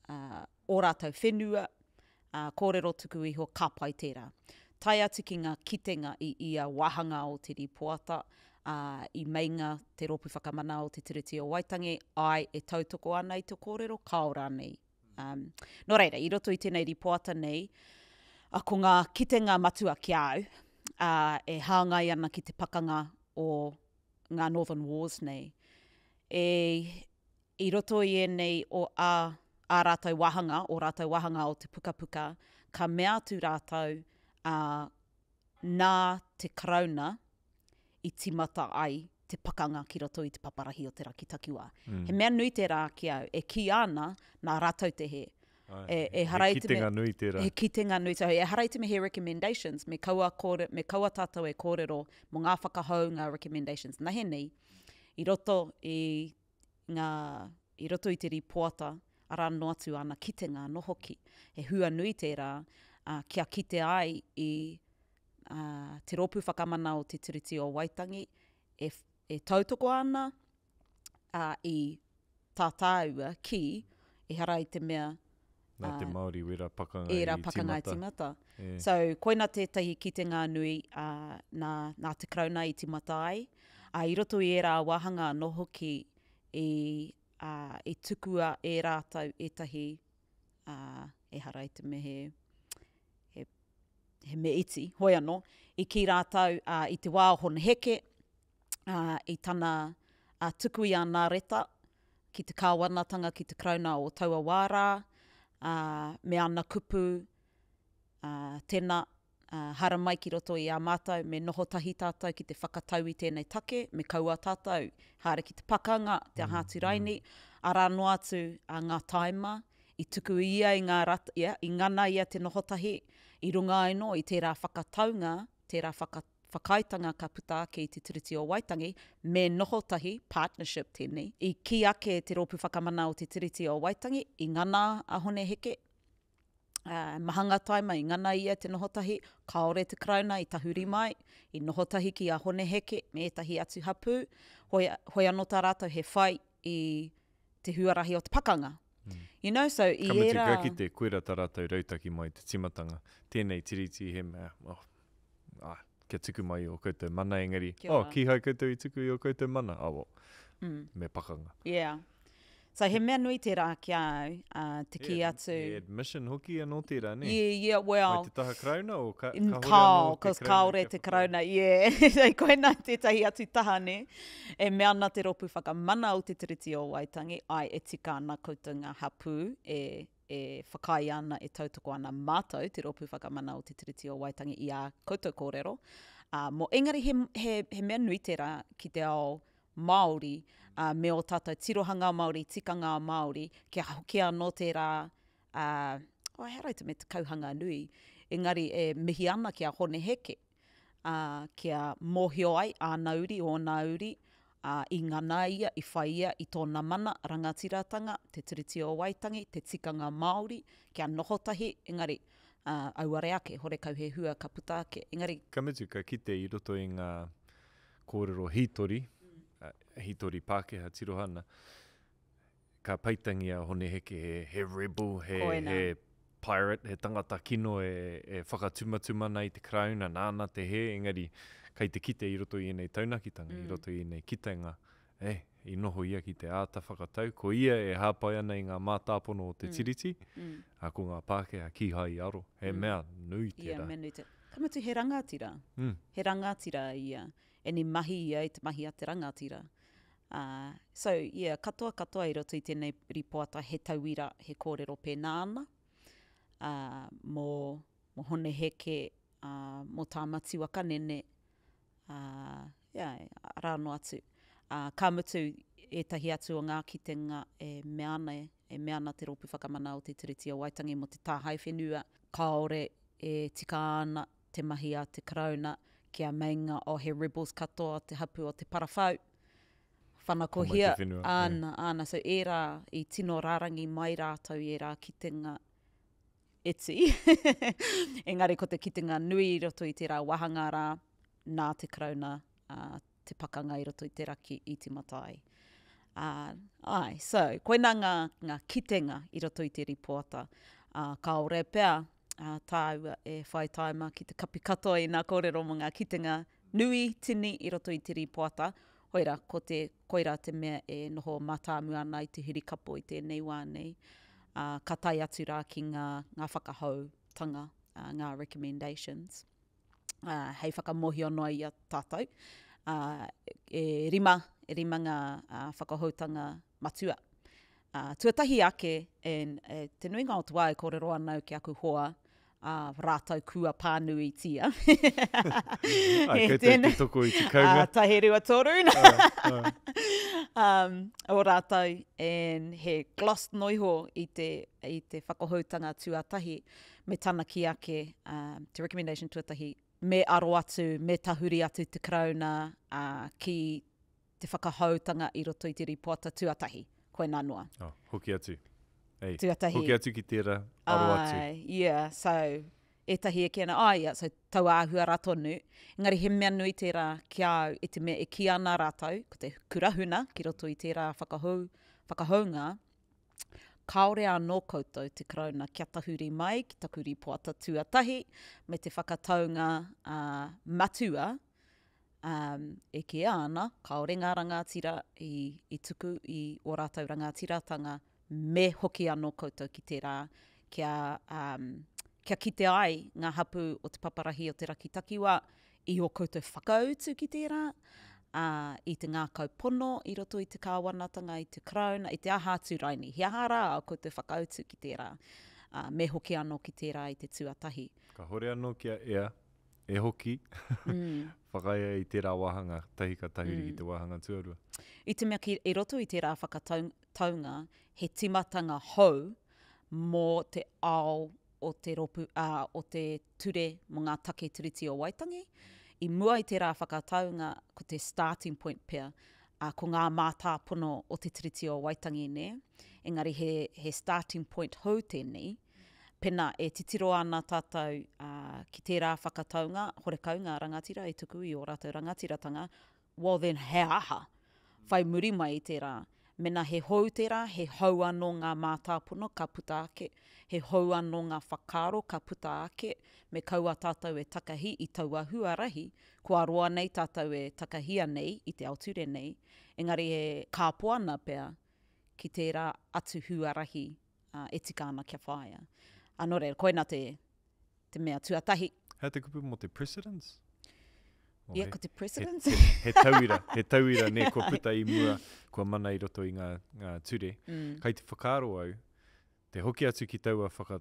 ā, ō rātou whenua, ā, kōrero tuku iho, ka pai tērā. Tae atu ki ngā kitenga i ia wāhanga o te rīpoata, ā, i meinga te Rōpū Whakamana o Te Tiriti o Waitangi, āe, e tautoko ana i te kōrero, kāo rānei. Um, nō reira, i roto i tēnei rīpoata nei, ā, ko ngā kitenga matua ki a au, ā, e hāngai ana ki te pakanga o ngā Northern Wars nei. E, I roto i ēnei o ā, ā rātou wāhanga, ō rātou wāhanga o te pukapuka, ka mea atu rātou, ā, nā te Karauna i tīmata ai te pakanga ki roto i te paparahi o te raki takiwā. Mm. He mea nui tērā ki au, e kī ana, nā rātou te hē. Ai, e, e he kitenga nui tērā. He kitenga nui tērā. Ehara i te mea he recommendations, me kaua, kōre, me kaua tātou e kōrero mō ngā whakahou, ngā recommendations. Nahe nei, i roto i ngā, i roto i te rīpoata, arā noa atu ana kitenga anō hoki. He hua nui tērā, ā, kia kite ai i ā, Te Rōpū Whakamana o Te Tiriti o Waitangi e, e tautoko ana, ā, i tā tāua kī, ehara i te mea, Nā te Māori wera pakanga i ērā pakanga i timata. Yeah. So, koina tētahi kitenga nui uh, nā, nā te Karauna i timata ai. Uh, I roto i ērā wāhanga anō hoki i, uh, i tukua e rātou ētahi, uh, ehara i te mea he, he, he mea iti, hoi anō, i kī rātou uh, i te wā o Hone Heke, uh, i tana uh, tuku i ana reta, ki te kāwanatanga, ki te Karauna o taua wā rā, ā, me ana kupu, ā, tēnā, ā, haramai ki roto i a mātou, me noho tahi tātou ki te whakatau i tēnei take, me kaua tātou haere ki te pakanga, te aha atu raini, arā noa atu a ngā tāima, i tuku ia i ngā rat, ia, i ngana ia te noho tahi, i runga anō i tērā whakataunga, tērā whaka, whakaaetanga ka puta ake i Te Tiriti o Waitangi, me noho tahi, partnership tēnei. I kī ake Te Rōpū Whakamana o Te Tiriti o Waitangi, i ngana a Hone Heke, ā, mahanga taima, i ngana ia te noho tahi, kāore te Karauna i tahuri mai, i noho tahi ki a Hone Heke me ētahi atu hapū, hoi, hoi anō tā rātou he whai i te huarahi o te pakanga. Mm. You know, so i Ka mutu, ērā... ka kite, koira tā rātou rautaki mai te timatanga. Tēnei tiriti he mea, oh, ah, kia tuku mai i ō koutou mana, engari, Kia oh, kīhai koutou i tuku i ō koutou mana, oh, well, mm. me pakanga. Yeah. So he mea nui tērā ki a au, uh, te kī atu... He admission hoki anō tērā, ne? Yeah, yeah, well... Mai te taha Karauna o ka, kahore anō te Karauna? Kāore te Karauna, yeah. So koina tētahi atu taha, ne? E mea ana te Rōpū Whakamana o Te Tiriti o Waitangi, ai e tika ana koutou ngā hapū e e whakaae ana, e tautoko ana mātou, te Rōpū Whakamana o Te Tiriti o Waitangi i ā koutou kōrero. Ā, mō, engari he, he, he mea nui tērā ki te ao Māori, ā, me ō tātou tirohanga Māori, tikanga Māori, kia hoki anō tērā, ā, oh, ehara i te mea te kauhanga nui, engari e mihi ana ki a Hone Heke, ā, kia mōhio ai āna uri, ōna uri, ā, i ngana ia, i whai ia i tōna mana, rangatiratanga, te Tiriti o Waitangi, te tikanga Māori, kia noho tahi, engari, ā, auare ake, horekau he hua ka puta ake, engari. Ka mutu, ka kite i roto i ngā kōrero hītori, hītori Pākehā tirohana, ka paitangia a Hone Heke he, he rebel, he, Koina. he pirate, he tangata kino e, e whakatumatuma ana i te Karauna, nāna te hē, engari kei te kite i roto i ēnei taunakitanga, mm. i roto i ēnei kitenga, e, i noho ia ki te āta whakatau, ko ia e hāpai ana i ngā mātāpono o te mm. Tiriti, mm. a ko ngā Pākehā kīhai i aro. He mm. mea nui tērā. Yeah, mea nui tērā. Ka mutu he rangatira. Mm. He rangatira ia. And i mahi ia i te mahi a te rangatira. Ā, so, yeah, katoa katoa i roto i tēnei rīpoata he tauira, he kōrero pēnā ana, ā, mō, mō Hone Heke, ā, mō Tāmati Waka Nene, ā, yeah, arā noa atu. Ā, ka mutu ētahi atu o ngā kitenga e mea ana, e mea ana te Rōpū Whakamana o Te Tiriti o Waitangi mō te tāhae whenua, kāore e tika ana te mahi a te Karauna kia meinga o he rebels katoa te hapu o Te Parawhau. Whanakohia, āna, āna, so ērā i tino rārangi mai rātou i ērā kitenga iti. Engari ko te kitenga nui i roto i tērā wāhanga rā, nā te Karauna ā, te pakanga i roto i te raki i tīmata ai. Ā, āe, so, koinā ngā, ngā kitenga i roto i te rīpoata. Ā, kāore pea ā, tāua e whai tāima ki te kapi katoa i ngā kōrero mō ngā kitenga nui, tini i roto i te rīpoata. Hoira, ko te, koirā te mea e noho mātāmua ana i te hirikapo i tēnei wā nei. Ā, ka tae atu rā ki ngā, ngā whakahoutanga, ā, ngā recommendations. Ā, hei whakamōhio noa i a tātou. Ā, e rima, e rima ngā ā, whakahoutanga matua. Ā, tuatahi ake, and e, te nuinga o te wā e kōrero ana au ki aku hoa, ā, rātou kua pānuitia. Ai, kei te, te toko i te kaunga. Ā, taherua toru. um, o rātou, and he gloss noiho i te, i te whakahoutanga tuatahi, me tana kī ake, um, te recommendation tuatahi, me aro atu, me tahuri atu te Karauna uh, ki te whakahoutanga i roto i te rīpoata tuatahi. Koinā noa. Oh, hoki atu. Ei, tuatahi. Hoki atu ki tērā, aro atu. Ai, yeah, so, ētahi e kī ana, oh, yeah, so taua āhua rā tonu. Engari he mea nui tērā ki a au i te mea e kī ana rātou, ko te kura huna ki roto i tērā whakahou, whakahounga, kāore anō koutou te Karauna kia tahuri mai ki taku rīpoata tuatahi me te whakataunga uh, matua um, e kīia ana kāore ngā rangatira i, i tuku i ō rātou rangatiratanga me hoki anō koutou ki tērā kia, um, kia kite ai ngā hapū o te paparahi o te raki takiwā i ō koutou whakautu ki tērā, ā, i te ngākau pono i roto i te kāwanatanga, i te Karauna, i te aha atu raini. He aha rā ā koutou whakautu ki tērā, ā, me hoki anō ki tērā i te tuatahi. Kahore anō kia ea e hoki whakaea i tērā wāhanga tahi ka tahuri ki te wāhanga tuarua. I te mea ki, i roto i tērā whakataunga, he timatanga hou mō te ao o te ropu, ā, o te ture mō ngā take Tiriti o Waitangi. I mua i tērā whakataunga, ko te starting point pea, ā, ko ngā mātāpono o te Tiriti o Waitangi, nē? Engari he, he starting point hou tēnei. Pena e titiro ana tātou, ā, ki tērā whakataunga, horekau ngā rangatira i tuku i ō rātou rangatiratanga, well then he aha? Whai muri mai i tērā, mena he hou tērā, he hou anō ngā mātāpono ka puta ake, he hou anō ngā whakaaro ka puta ake, me kaua tātou e takahi i taua huarahi, kua roa nei tātou e takahia nei i te ao ture nei, engari e kāpo ana pea ki tērā atu huarahi e tika ana kia whāia. Nō reira, koina te, te mea tuatahi. Hea te kupu mō te precedence? Oh, yeah, ko te precedence. He, he, he tauira, he tauira, nē, kua puta i mua, kua mana i roto i ngā, ngā ture. Mm. Kai te whakaaro au, te hoki atu ki taua whaka,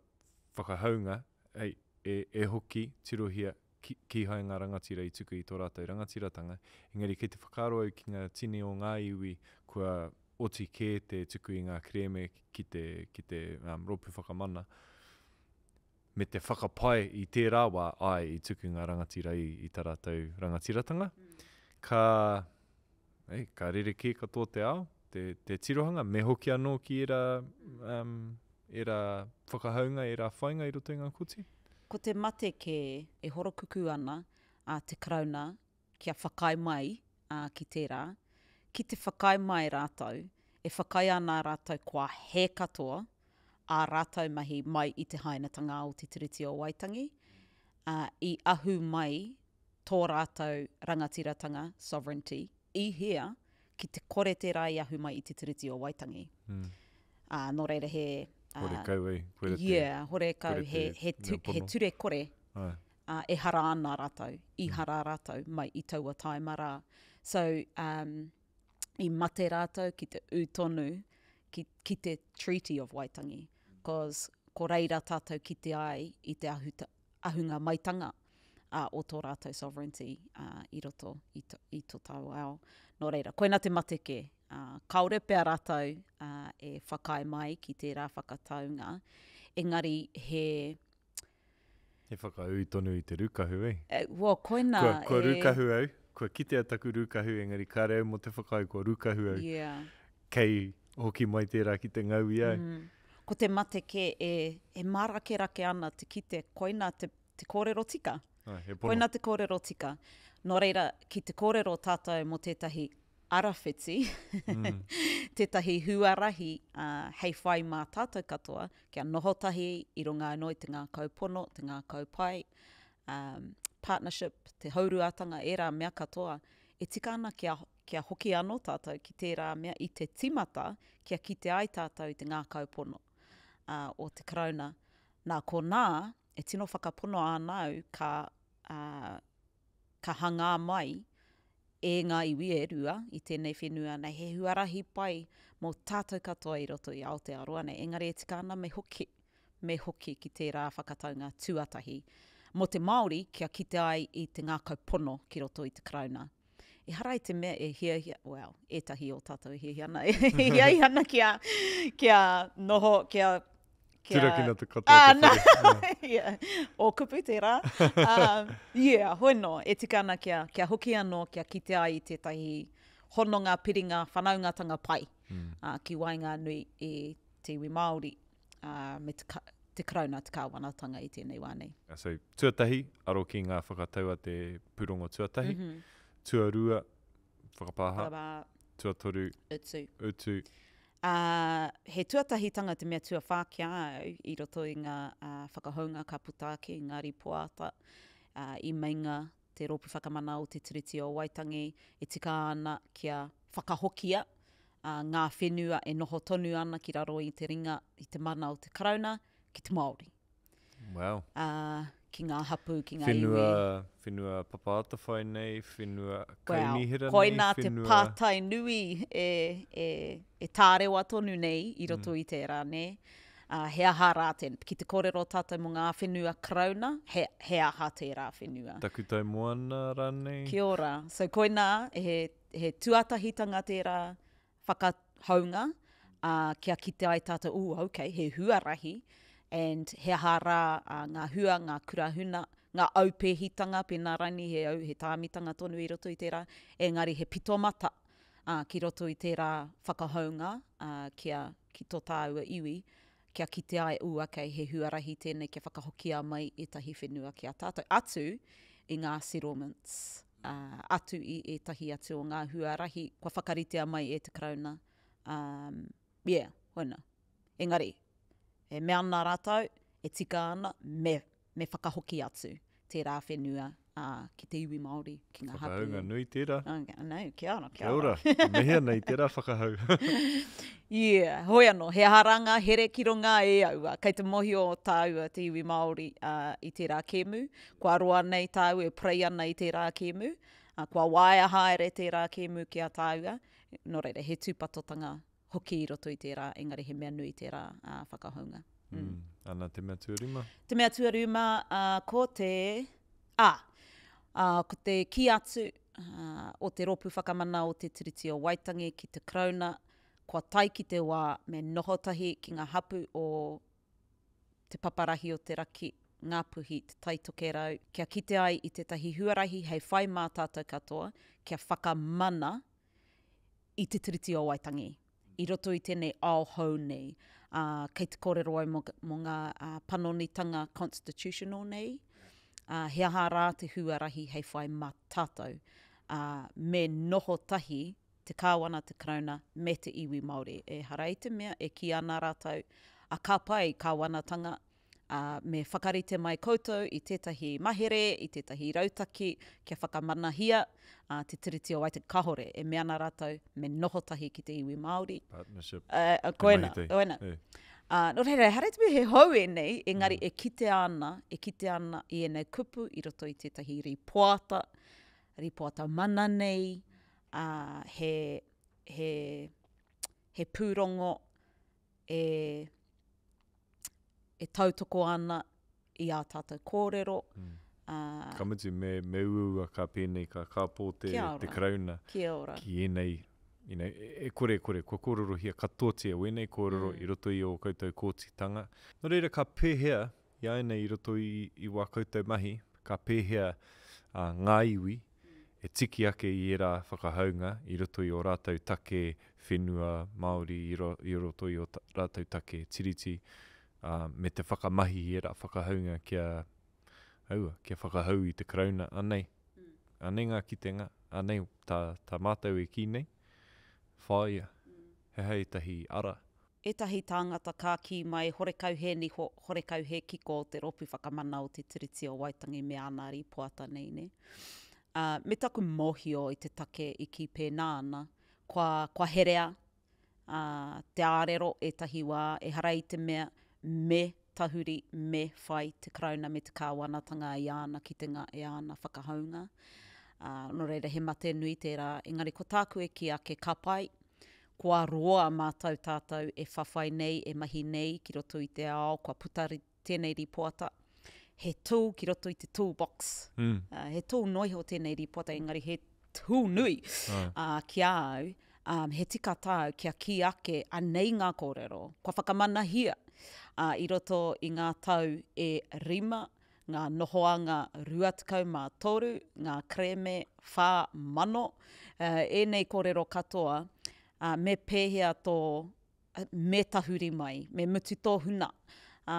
whakahaunga, ei, e, e hoki, tirohia, ki, kīhai ngā rangatira i tuku i tō rātou rangatiratanga, engari kei te whakaaro au ki ngā tini o ngā iwi kua oti kē te tuku i ngā kerēme ki te, ki te um, rōpū whakamana, me te whakapae i tērā wā, āe, i tuku ngā rangatira i, i tā rātou rangatiratanga. Ka, ei, ka rerekē katoa te ao, te, te tirohanga, me hoki anō ki ērā, um, ērā whakahaunga, ērā whainga i roto i ngā koti. Ko te mate kē e horokuku ana a te Karauna kia whakaae mai ki tērā, ki te whakaae mai rātou, e whakaae ana rātou kua hē katoa ā rātou mahi mai i te hainatanga o Te Tiriti o Waitangi, ā, i ahu mai tō rātou rangatiratanga, sovereignty, i hea, ki te kore tērā i ahu mai i Te Tiriti o Waitangi. Mm. Ā, nō reira he... Uh, horekau e, koira te... Yeah, horekau, he, he, tu, he ture kore. Ai. Ā, e hara ana rātou, i hara rātou mai i taua tāima rā. So, um, i mate rātou ki te ū tonu ki, ki te Treaty of Waitangi, cause ko reira tātou kite ai i te ahu, ahunga maitanga uh, o tō rātou sovereignty uh, i roto i, to, i tō tāua ao. Nō reira, koina te mate kē. Uh, kāore pea rātou uh, e whakaae mai ki tērā whakataunga, engari he, He whakaū tonu i te rūkahu, eh? E, well, koina Kua, kua e... rūkahu au, kua kitea taku rūkahu, engari kāre au mō te whakaae kua rūkahu au. Yeah. Kei hoki mai tērā ki te ngau i au. Mm. Ko te mate kē e, e mārakerake ana te kite, koina te, te kōrero tika. Ai, he pono. Koina te kōrero tika. Nō reira, ki te kōrero tātou mō tētahi arawhiti, mm. tētahi huarahi uh, hei whai mā tātou katoa, kia noho tahi i runga anō i te ngākau pono, te ngākau pai, um, partnership, te houruatanga, ērā mea katoa, e tika ana kia, kia hoki anō tātou ki tērā mea i te timata, kia kite ai tātou i te ngākau pono uh, o te Karauna. Nā konā, e tino whakapono ana au ka, uh, ka hangā mai. e ngā iwi e rua i tēnei whenua nei, he huarahi pai mō tātou katoa i roto i Aotearoa nei, engari e tika ana me hoki, me hoki ki tērā whakataunga tuatahi mō te Māori kia kite ai i te ngākau pono ki roto i te Karauna. Ehara i te mea e hiahia, well, ētahi o tātou e hiahia ana, e hiahia ana kia, kia noho, kia... kia Turakina te katoa ah, te whare. No. yeah. O kupu tērā. Um, yeah, hoi no, e tika ana kia, kia hoki anō, kia kite ai i tētahi hononga, piringa, whanaungatanga pai mm. uh, ki waenganui i te iwi Māori uh, me te, te Karauna, te kāwanatanga i tēnei wā nei. So, tuatahi, aro ki ngā whakatau a te pūrongo tuatahi. Mm -hmm. Tuarua, whakapāha. Whakapāha. Tuatoru, utu. Utu. Uh, he tuatahitanga te mea tuawhā ki a au i roto i ngā uh, whakahounga ka puta ake i ngā rīpoata uh, i meinga te Rōpū Whakamana o Te Tiriti o Waitangi e tika ana kia whakahokia ngā whenua e noho tonu ana ki raro i te ringa, i te mana o te Karauna, ki te Māori. Wow. Uh, ki ngā hapū, ki ngā whenua, iwi. Whenua Papa Atawhai nei, whenua kaunihera well, koinā nei, whenua... te pātai nui e, e, e tārewa tonu nei i roto mm. i tērā, nē. Uh, he aha rā te, ki te kōrero tātou mō ngā whenua Karauna, he, he aha tērā whenua. Takutai moana rānei. Kia ora. So koinā, he, he tuatahitanga tērā whakahounga, ā, kia kite ai tātou, ooh, okay, he huarahi, and he aha rā ā, ngā hua, ngā kura huna, ngā aupēhitanga, pēnā raini he au, he tāmitanga tonu i roto i tērā, engari he pitomata, ā, ki roto i tērā whakahounga, ā, kia, ki tō tāua iwi, kia kite ai, ooh, okay, he huarahi tēnei kia whakahokia mai ētahi whenua ki a tātou, atu i ngā settlements, ā, atu i ētahi atu o ngā huarahi kua whakaritea mai e te Karauna, um, yeah, hoina. Engari, e mea ana rātou, e tika ana, me, me whakahoki atu tērā whenua ā, ki te iwi Māori, ki ngā hapū. Whakahaunga nui tērā. Okay, no, kia ora, kia ora. Kia ora, mihi ana i tērā whakahau. Yeah, hoi anō, he aha rā ngā here ki runga e aua. Kei te mōhio tāua te iwi Māori uh, i tērā kēmu. Kua roa nei tāua e prei ana i tērā kēmu. Uh, kua waea haere tērā kēmu ki a tāua. Nō reira, he tūpatotanga hoki i roto i tērā, engari he mea nui tērā uh, whakahounga. Mm. Mm. Ana, te mea tuarima? Te mea tuarima, uh, ko te... Ah, uh, ko te kī atu uh, o te Rōpū Whakamana o te Tiriti o Waitangi ki te Karauna, kua tae ki te wā me noho tahi ki ngā hapu o Te Paparahi o te Raki, Ngāpuhi, Te Tai Tokerau, kia kite ai i tētahi huarahi hei whai mā tātou katoa, kia whakamana i Te Tiriti o Waitangi i roto i tēnei ao hou nei. Ā, kei te kōrero au mō, mō ngā ā, panonitanga constitutional nei, ā, he aha rā te huarahi hei whai mā tātou, ā, me noho tahi te Kāwana, te Karauna me te iwi Māori. Ehara i te mea e kī ana rātou, a ka pai Kāwanatanga, ā, me whakarite mai koutou i tētahi mahere, i tētahi rautaki kia whakamanahia ā, Te Tiriti o Waitangi. Kāore, e mea ana rātou me noho tahi ki te iwi Māori. Partnership. Ā, koina, koina. Ā, nō reira, ehara i te mea he hou ēnei, engari mm. e kitea ana, e kitea ana i ēnei kupu i roto i tētahi rīpoata, rīpoata mana nei, ā, he, he, he pūrongo e, e tautoko ana i ā tātou kōrero. Mm. Ā, ka mutu, me, me uaua ka pēnei, ka kāpō te, te Karauna Kia ora. ki ēnei, you know, e, e kore, e kore, kua kōrerohia katoatia wēnei kōrero mm. i roto i ō koutou kōtitanga. Nō reira, ka pēhea i a ēnei i roto i, i wā koutou mahi, ka pēhea uh, ngā iwi e tiki ake i ērā whakahaunga i roto i ō rātou take whenua Māori, i, ro, i roto i ō rātou take tiriti, ā, me te whakamahi i ērā whakahaunga kia, aua, kia whakahau i te Karauna, anei, anei ngā kitenga, anei tā, tā mātou e kī nei, whāia, he aha ētahi ara. Ētahi tāngata ka kī mai horekau he niho, horekau he kiko o te Rōpū Whakamana o te Tiriti o Waitangi me āna rīpoata nei, nē. Ā, me taku mōhio i te take i kī pēnā ana, kua, kua herea, ā, te ārero ētahi wā, ehara i te mea me tahuri, me whai te Karauna me te Kāwanatanga i āna kitenga, i āna whakahaunga. Ā, nō reira he mate nui tērā, engari ko tāku e kī ake ka pai, kua roa mātou tātou e whawhai nei, e mahi nei ki roto i te ao, kua puta tēnei rīpoata, he tool ki roto i te toolbox. Mm. Uh, he tool noa iho tēnei rīpoata, engari he tool nui uh, ki a au. Um, he tika tāu kia kī ake anei ngā kōrero, kua whakamanahia uh, i roto i ngā tau e rima, ngā nohoanga 23, ngā kerēme 4,000, uh, ēnei kōrero katoa, uh, me pēhea tō me tahuri mai, me mutu tō huna, ā,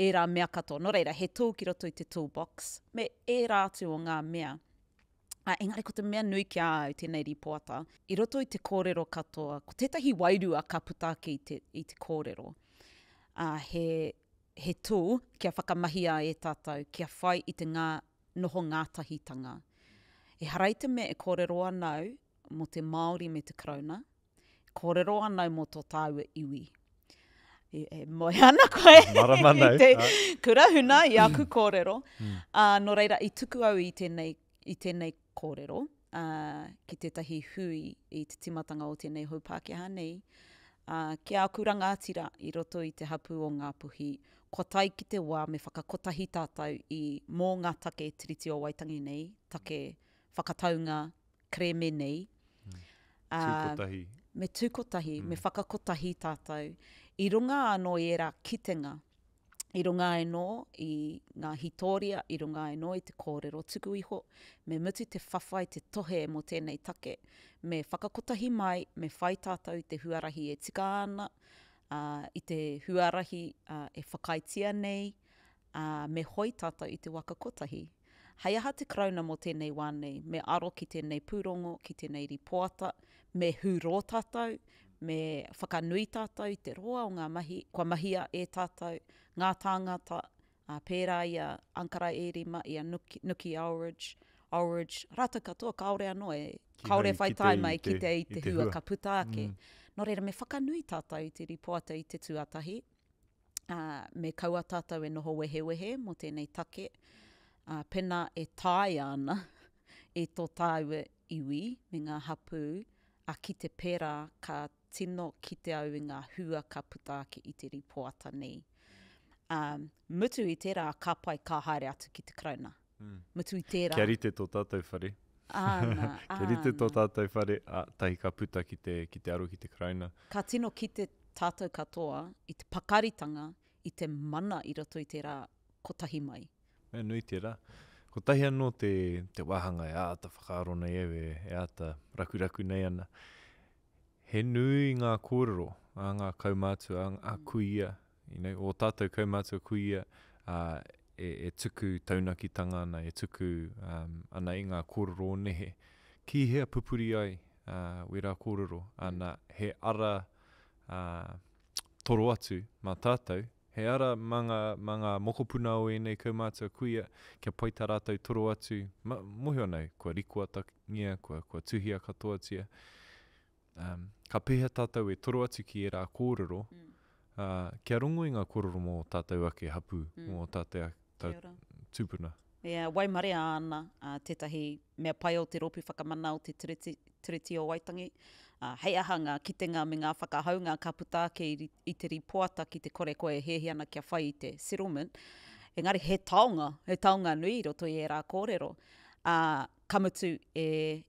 ērā mea katoa. Nō reira, he tool ki roto i te toolbox, me ērā atu o ngā mea. Ā, engari ko te mea nui ki a au tēnei rīpoata, i roto i te kōrero katoa, ko tētahi wairua ka puta ake i te, i te kōrero, ā, he, he tool kia whakamahia e tātou, kia whai i te ngā, noho ngātahitanga. Ehara i te mea e kōrero ana au mō te Māori me te Karauna, Kōrero ana au mō tō tāua iwi. E, e moe ana koe Marama i te kura huna i aku kōrero. Mm. Uh, nō reira, i tuku au i tēnei, i tēnei kōrero uh, ki tētahi hui i te timatanga o tēnei hou Pākehā nei, uh, ki aku rangatira i roto i te hapū o Ngāpuhi, kua tae ki te wā me whakakotahi tātou i mō ngā take Tiriti o Waitangi nei, take whakataunga kerēme nei. Mm. Tū kotahi. Me tū kotahi, mm. me whakakotahi tātou. I runga anō i ērā kitenga, i runga anō i ngā hītōria, i runga anō i te kōrero tuku iho, me mutu te whawhai, te tohe mō tēnei take, me whakakotahi mai, me whai tātou i te huarahi e tika ana, ā, i te huarahi ā, e whakaaetia nei, ā, me hoi tātou i te waka kotahi. Hei aha te Karauna mō tēnei wā nei, me aro ki tēnei pūrongo, ki tēnei rīpoata, me hūrō tātou, me whakanui tātou i te roa o ngā mahi kua mahia e tātou, ngā tāngata, ā, pērā i a Ankara Ērima, i a Nuki, Nuki Alridge, Alridge, rātou katoa kāore anō e, kāore e whai tāima e kite i te hua ka puta ake. Mm. Nō reira, me whakanui tātou i te rīpoata i te tuatahi, ā, me kaua tātou e noho wehewehe mō tēnei take, ā, pēnā e taea ana e tō tāua iwi me ngā hapū, ā, ki te pērā ka tino kite au i ngā hua ka puta ake i te rīpoata nei. Ā, mutu i tērā ka pai ka haere atu ki te Karauna. Mm. Mutu i tērā. Kia rite tō tātou whare. Āna, āna. Kia rite tō tātou whare, ā, tahi ka puta ki te, ki te aro ki te Karauna. Ka tino kite tātou katoa i te pakaritanga, i te mana i roto i tērā kotahi mai. Mea nui tērā. Kotahi anō te, te wāhanga e āta whakaaro nei au, e, e āta rakuraku nei ana. He nui ngā kōrero a ngā kaumātua, a, a kuia, you know, ō tātou kaumātua kuia, ā, e, e tuku taunakitanga ana, e tuku um, ana i ngā kōrero o nehe. Ki hea pupuri ai uh, wērā kōrero? Ana, he ara uh, toro atu mā tātou, he ara mā ngā, mā ngā mokopuna o ēnei kaumātua kuia, kia pai tā rātou toro atu, ma, mōhio ana au, kua rikoatangia, kua, kua tuhia katoatia. Um, ka pēhea tātou e toro atu ki ērā kōrero, mm. uh, kia rongo i ngā kōrero mō tātou ake hapū, mm. mō tātou tā, tūpuna. Yeah, waimarea ana uh, tētahi mea pai o te Rōpū Whakamana o te Tiriti, Tiriti o Waitangi. Uh, hei aha ngā kitenga me ngā whakahaunga ka puta ake i, i te rīpoata ki te kore koe e hiahia ana kia whai i te settlement. Engari he taonga, he taonga nui i roto i ērā kōrero. Uh, ka mutu e,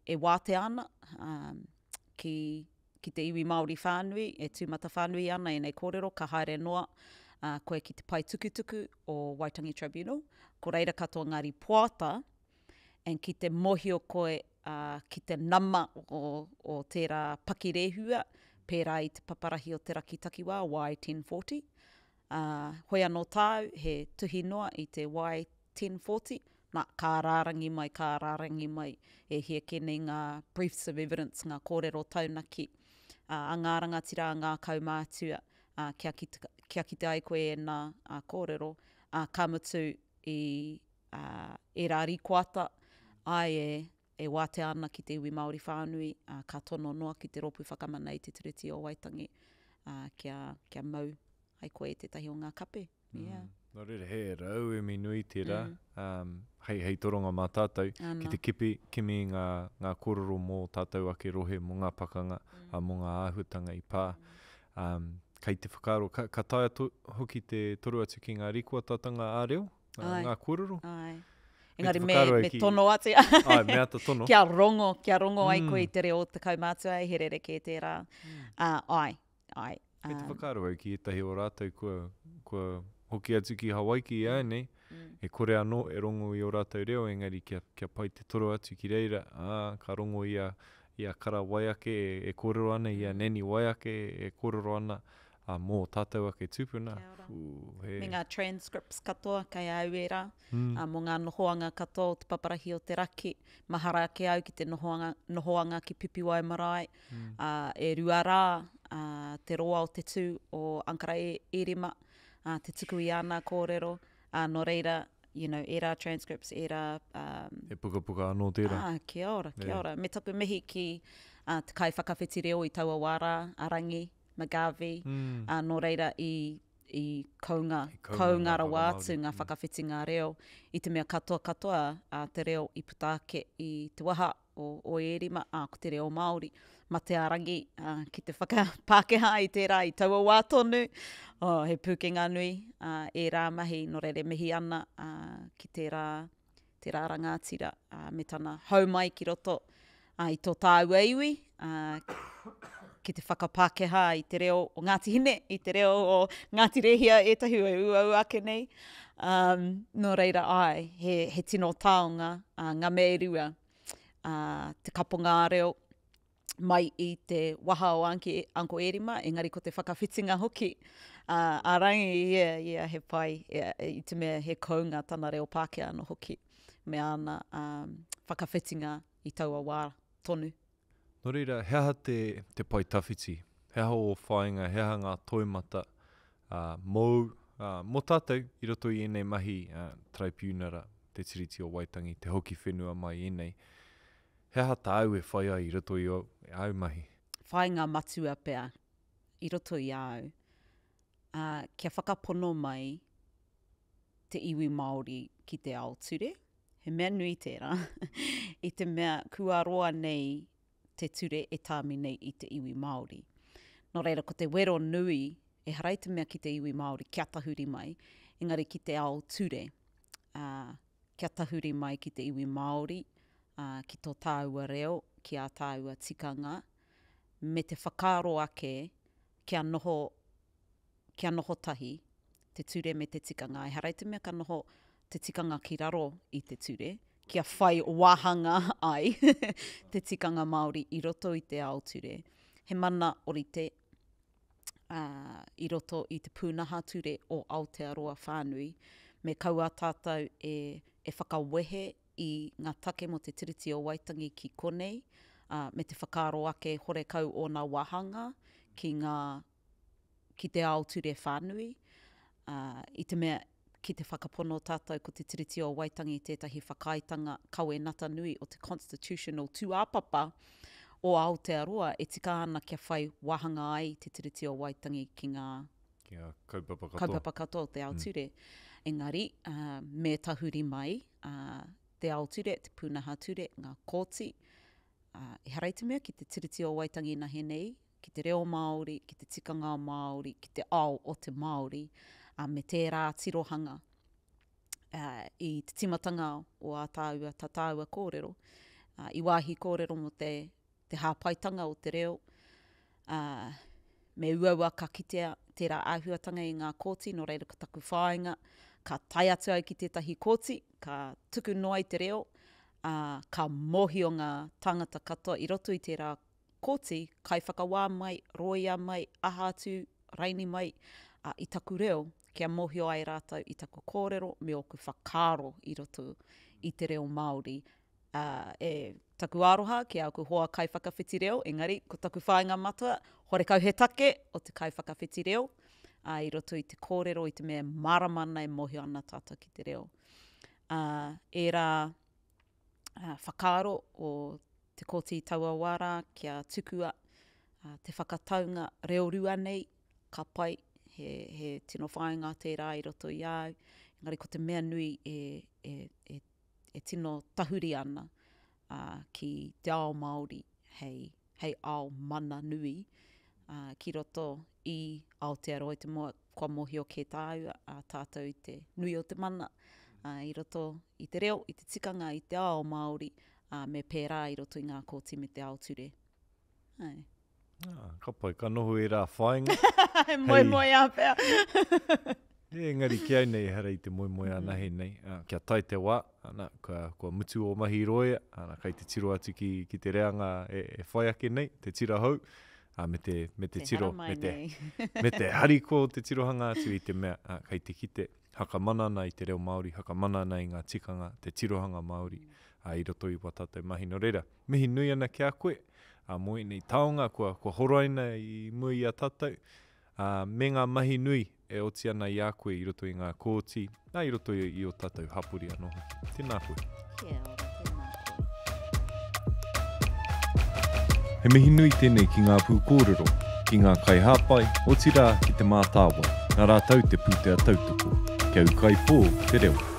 e wātea ana um, ki, ki te iwi Māori whānui, e tūmatawhānui ana ēnei kōrero, ka haere noa uh, koe ki te pae tukutuku o Waitangi Tribunal, ko reira katoa ngā rīpoata, and ki te mōhio koe uh, ki te nama o, o tērā pakirehua, pērā i te paparahi o te raki takiwā, Y1040, uh, hoi anō tāu, he tuhi noa i te Y1040, Nā, ka rārangi mai, ka rārangi mai, e hia kē nei ngā briefs of evidence, ngā kōrero taunaki a ngā rangatira, a ngā kaumātua, kia kite, kia kite ai koe ēnā kōrero, ā, ka mutu i ērā rīkoata, āe e, e wātea ana ki te iwi Māori whānui, ā, ka tono noa ki te Rōpū Whakamana i Te Tiriti o Waitangi, ā, kia, kia mau ai koe i tētahi o ngā kape. Yeah. Mm. Nō reira, he rauemi nui tērā, mm. um, hei, hei toronga mā tātou, Ana. ki te kipi, kimi ngā, ngā kōrero mō tātou ake rohe, mō ngā pakanga, mm. uh, mō ngā āhuatanga i pā. Mm. Um, kei te whakaaro, ka, ka taea to, hoki te toru atu ki ngā rikoatatanga ā-reo, Ai. ngā kōrero. Ai. Engari me, me ki... tono atu. Ai, me ata tono. kia rongo, kia rongo ai koe mm. i te reo o te kaumātua, he rerekē tērā. Mm. Uh, ai, ai. Kei te whakaaro au ki ētahi o rātou kua, kua hoki atu ki Hawaiki i āianei, mm. e kore anō e rongo i ō rātou reo, engari kia, kia pai te toro atu ki reira, ā, ka rongo i a, i a Kara Waiake e, e kōrero ana, i a mm. Nanny Waiake e kōrero ana, ā, mō tātou ake tūpuna. Kia ora. Ū, he... Me ngā transcripts katoa kei a au ērā, mm. ā, mō ngā nohoanga katoa o te paparahi o te raki. Mahara ake au ki te nohoanga, nohoanga ki Pipiwai Marae, mm. ā, e rua rā ā, te roa o te tū o Ankara e, Erima, ā, te tuku i āna kōrero, ā, nō reira, you know, ērā transcripts, ērā... Um, he pukapuka anō tērā. Ā, kia ora, kia ora. Me taku mihi ki uh, te kaiwhakawhiti reo i taua wā rā, a Rangi, McGarvey, mm. ā, nō reira i, i kounga, I kounga, kounga rawa atu ngā mm. whakawhitinga reo, i te mea katoa katoa a te reo i puta ake i te waha o, o Ērima, ā, ko te reo Māori. Mateārangi ā, ki te whakapākehā i tērā i taua wā tonu, oh, he pūkenga nui ā, ērā mahi, nō reira e mihi ana ā, ki tērā tērā rangātira ā, me tana hau mai ki roto ā, i tō tāua iwi, ā, ki te whakapākehā i te reo o Ngāti Hine, i te reo o Ngāti Rēhia ētahi e uaua ake nei. Um, nō reira, āe, he, he tino taonga ā, ngā mea e rua, ā, te kaponga reo, mai i te waha o Anki, Uncle Erima, engari ko te whakawhitinga hoki uh, a Rangi, yeah, yeah, he pai, yeah, i te mea he kounga tana reo Pākehā anō hoki, me āna um, whakawhitinga i taua wā tonu. Nō reira, he aha te, te pae tawhiti? He aha ō whāinga, he aha ngā toimata uh, mōu, uh, mō tātou i roto i ēnei mahi uh, taraipiunara, te Tiriti o Waitangi, te hoki whenua mai ēnei. He aha tāu e whai ai i roto i āu mahi? Whāinga matua pea i roto i a au, ā, kia whakapono mai te iwi Māori ki te ao ture. He mea nui tērā, i te mea kua roa nei te ture e tāmi nei i te iwi Māori. Nō reira, ko te wero nui, ehara i te mea ki te iwi Māori kia tahuri mai, engari ki te ao ture. Ā, kia tahuri mai ki te iwi Māori, ā, ki tō tāua reo, ki ā tāua tikanga, me te whakaaro ake kia noho, kia noho tahi te ture me te tikanga. Ehara i te mea ka noho te tikanga ki raro i te ture, kia whai wāhanga ai te tikanga Māori i roto i te ao ture. He mana orite ā, i roto i te pūnaha ture o Aotearoa whānui, me kaua tātou e, e whakawehe i ngā take mō te Tiriti o Waitangi ki konei, ā, me te whakaaro ake horekau ōna wāhanga ki ngā, ki te ao ture whānui, ā, i te mea ki te whakapono tātou ko te Tiriti o Waitangi tētahi whakaaetanga kawenata nui o te constitutional tūāpapa o Aotearoa e tika ana kia whai wāhanga ai te Tiriti o Waitangi ki ngā Ki ngā kaupapa katoa. Kaupapa katoa o te ao ture. Engari, me tahuri mai te ao ture, te pūnaha ture, ngā kōti, ehara i te mea ki te Tiriti o Waitangi nahe nei, ki te reo Māori, ki te tikanga Māori, ki te ao o te Māori, ā, me tērā tirohanga ā, i te tīmatanga o ā tāua, tā tāua kōrero, ā, i wāhi kōrero mō te, te hāpaitanga o te reo, ā, me uaua ka kitea tērā āhuatanga i ngā kōti, nō reira ko taku whāinga, ka tae atu au ki tētahi kōti, ka tuku noa i te reo, ā, ka mōhio ngā tāngata katoa i roto i tērā kōti, kaiwhakawā mai, rōia mai, aha atu, raini mai, ā, i taku reo, kia mōhio ai rātou i taku kōrero me ōku whakaaro i roto i te reo Māori. Ā, e taku aroha ki āku hoa kaiwhakawhiti reo, engari ko taku whāinga matua, horekau he take o te kaiwhakawhiti reo, ā, i roto i te kōrero i te mea e mārama ana, e mōhio ana tātou ki te reo. Ā, ērā whakaaro o Te Kooti i taua wā rā kia tukua te whakataunga reorua nei, ka pai, he. He, he tino whāinga tērā i roto i a au. Engari ko te mea nui e, e, e, e tino tahuri ana uh, ki te ao Māori hei, hei ao mana nui uh, ki roto i Aotearoa i te moa kua mōhio kē tāua, a tātou i te nui o te mana uh, i roto i te reo, i te tikanga, i te ao Māori, uh, me pērā i roto i ngā kōti me te ao ture. Ai. Ah, ka pai, ka noho ērā whāinga. He moemoeā pea. Engari ki au nei, ehara i te moemoeā mm. nahe nei. Uh, kia tae te wā, ana, kua, kua mutu ō mahi rōia, ana, kai te tiro atu ki, ki te reanga e, e whai ake nei, te tira hou, uh, me te, me te, te tiro, me te, me te harikoa o te tirohanga atu i te mea, uh, kai te kite, hakamana ana i te reo Māori, hakamana ana i ngā tikanga, te tirohanga Māori, uh, i roto i wā tātou mahi. Nō reira, mihi nui ana ki a koe, ā, mō ēnei taonga kua, kua horaina i mua i a tātou, ā, me ngā mahi nui e oti ana i a koe i roto i ngā kōti, ā, i roto i, i ō tātou hapori anō hoki. Tēnā koe. Kia ora, tēnā koe. He mihi nui tēnei ki ngā pūkōrero, ki ngā kaihāpai, otirā ki Te Mātāwai, nā rātou te pūtea tautoko. Kia ūkaipō te reo.